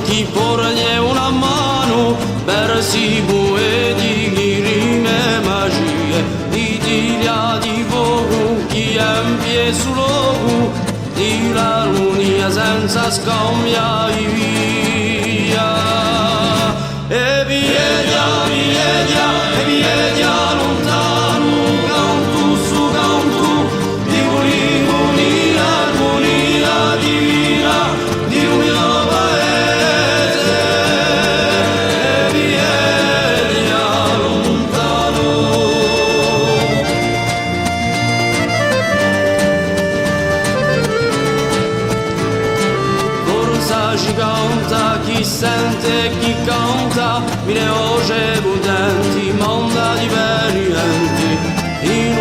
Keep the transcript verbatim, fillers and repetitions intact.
Chì porghje una manu per sti pueti chì rime magie, di tiglia di focu chì empie stu locu, di l'armunia senza scambia i via. E vieghja, vieghja, e vieghja luntanu, cantu stu cantu, di vulì, vulì l'armunia divina di u mio paese, e vieghja luntanu. Forza ci canta chi sente e chi canta, mille voce putenti, manda di veri venti, in